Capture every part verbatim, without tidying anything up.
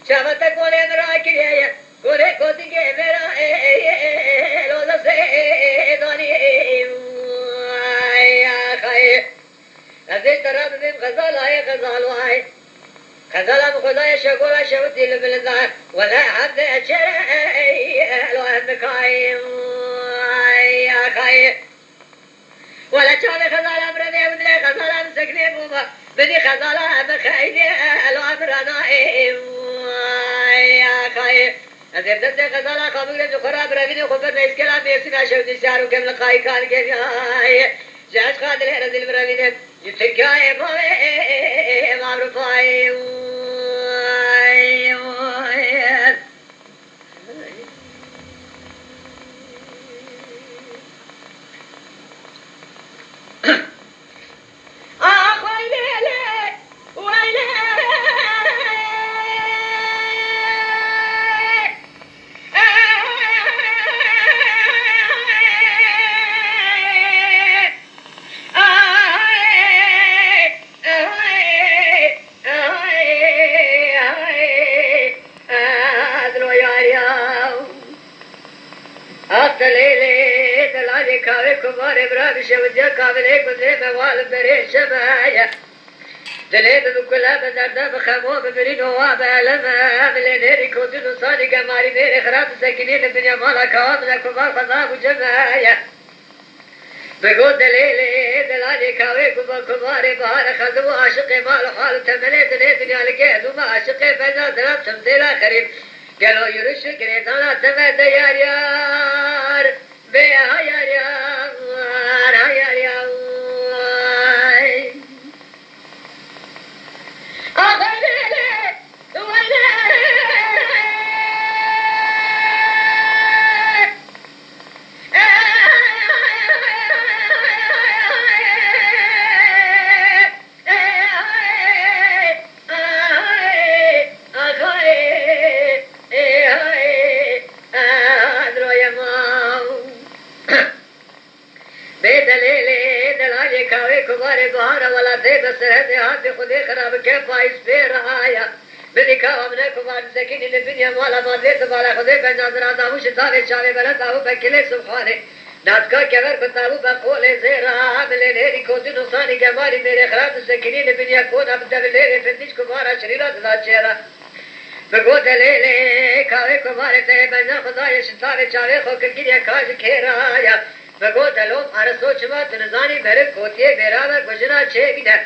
Şevete kolê min rakiriye, kolê kotikê min ra, loza sê danî, ay, axayê. Ez ê ji te re bibêm xezal, ay, xezal, ay. Xezala min Xwedayê şegola şewitî li bilind e. Wele hevde çere, ay, lo em nikayê, ay, axayê. Wele çavê xezala min revê û dilê xezala min sekinê bû. Bidî xezala min xeynê, elo min re nayê. Ay, axayê. Ez ê bi destê xezala xwe bigrim, ji xwe re birevînim, xwe bidime îskela mêsîna şewdî şar û kem li qayîkan keviyayê. Ji eşqa dilê rezîl birevînim. Ji Tirkiyeyê bavê Ewropayê. Ay, ay. Adro yariya. Ax delêlê, delalê kavê kumarê bira bişewitiya kavilê gundê me wal berê şeme ye. Dilê bi bi kule bi derde bi xemo bi birîno wa bi eleme. Bi lê nêrî kotin û sanî gemarî mêrê xira bi sekinî li binya mala kawa bine kumar xwe nav û cem ye. Bi got delêlê, delalê kawê kuba kumarê bahare xeldi û aşiqê mal û hal û temelê dilê dinya li gel û me aşiqê beza diran tim dêla xerîb. Gelo yürüyüşü girêdana te me de yar yar. Bê ha yar yar, ha yar yar. Bê delêlê, delalê kawê kumarê bihara welatê be serhedê hatê Xwedê xira bike payîz pê raya. Bidî kawa min e kumar bisekînî li binya mala mazê tu bala Xwedê benca zira davû şitavê çavê belend davû be kilê subhanê. Dadka kever ku davû be qolê zêra, milê nêrî kotin û sanî gemarî mêrê xira bisekînî li binya kona bi devilêrê pindîş kumara şirîra dida çêra. Bi got delêlê, kawê kumarê te yê benca Xwedayê şitavê çavê xwe kir kiriye ka ji kêra ya. Bi got delom, Aristo çima tu nizanî meriv kotiyê bêra me ku jina çêbîne.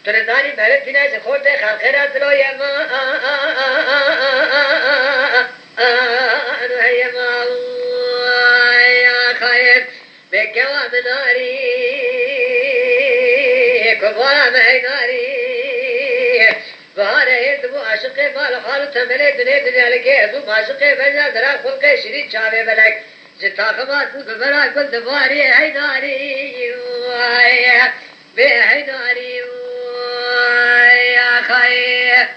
Tu nizanî meriv tîne ji xortê xelqê re dilo ye ma. Anu heye ma. Ay, axayê. Bê kewa min arî. Kovara me heynarî. Bihare hêz dibû aşiqê mal û hal û temelê dinê dinya li kê ez û maşiqê veja zira xulqê şirîn çavê belek. Ji taxima tu bi vera gul divarî heynarî. Ay, bê heynarî. Ay, axayê.